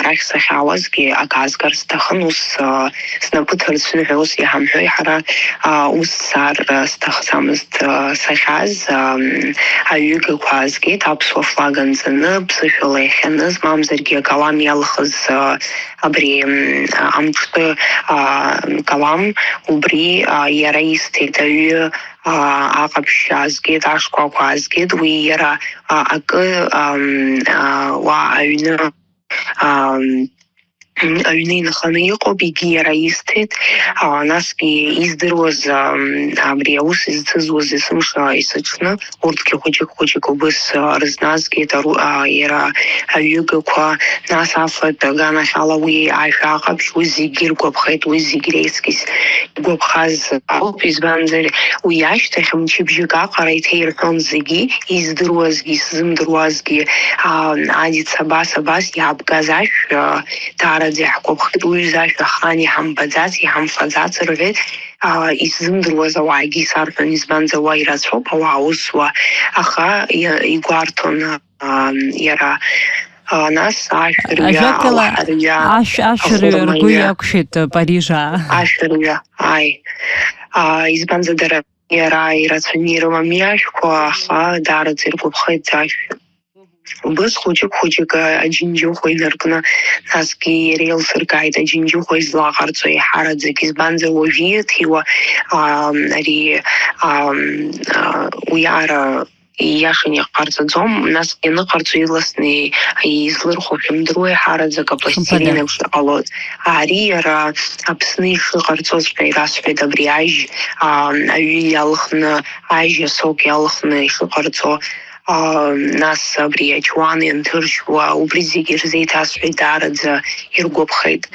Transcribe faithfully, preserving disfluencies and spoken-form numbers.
Арахь сахьаауазгьы акы азгар сҭахын, ус, а, снапы ҭарцәны ҳәа ус иҳамҳәои ҳара, а, ус сцар, а, сҭахӡамызт, а, сахьааз, ам, аҩыгақәа аазгеит, аԥсуа флаг анҵаны, ԥсышәала иахьаныз, мамзаргьы акалам иалхыз, а, абри, м, амҿтәы, а, калам, убри, а, иара исҭеит, аҩы, а, аҟаԥшь аазгеит, ашкәакәа аазгеит, уи иара, а, акы, ам, а, уа аҩны, ам, аҩны инханы иҟоуп, егьи иара исҭеит, а, насгьы издыруаз, ам, абри аус изцызуаз есымша есыҽны, урҭгьы хәыҷык-хәыҷык убыс, а, рызназгеит, ару-, а, иара аҩыгақәа, нас афатә аганахьала уи ашәа аҟаԥшь, уи зегьы иргәаԥхеит, уи зегь реизгьы игәаԥхаз ауп, избанзар, уи ашьҭахь мчыбжьык аҟара иҭаирҳәон зегьы, издыруазгьы, исзымдыруазгьы, а, Адица абас, абас иаабгаз ашә, а, даараӡа иаҳгәаԥхеит, уҩыза ашә ахаан иҳамбаӡац, иҳамфаӡац рҳәеит, а, исзымдыруаз ауаагьы исарҳәон, избанзар, уа ирацәоуп ауаа аус зуа, аха иа-, игәарҭон, а, иара, а, нас ашәырҩа, ажәакала, алаҳарҩа, ашә-, ашәырҩа ргәы ахәырмаҩа. Иақәшәеит, а, Парижаа. Ашәырҩа, ааи. А, избанзар, дара иара ирацәаны ирымами ашәқәа, аха даараӡа иргәаԥхеит ашә. Убыс хәыҷык-хәыҷык, а, аџьынџьыхәа инаркны, насгьы иара еилсыркааит аџьынџьыхәа излаҟарҵо еиҳараӡак, избанзар, уажә ииҭиуа, а, ари, а, а, уи ара ииашаны иҟарҵаӡом, насгьы аныҟарҵо иласны излырхәо шәымдыруеи, ҳараӡак апластилин Хымԥада. Еиԥш иҟалоит. Ари иара Аԥсны ишыҟарҵоҵәҟьа ирасҳәеит абри ажь, аа, аҩы иалхны, ажь асок иалхны ишыҟарҵо, аа, нас абри ачуан ианҭыршьуа, убри зегьы ирзеиҭасҳәеит даараӡа иргәаԥхеит.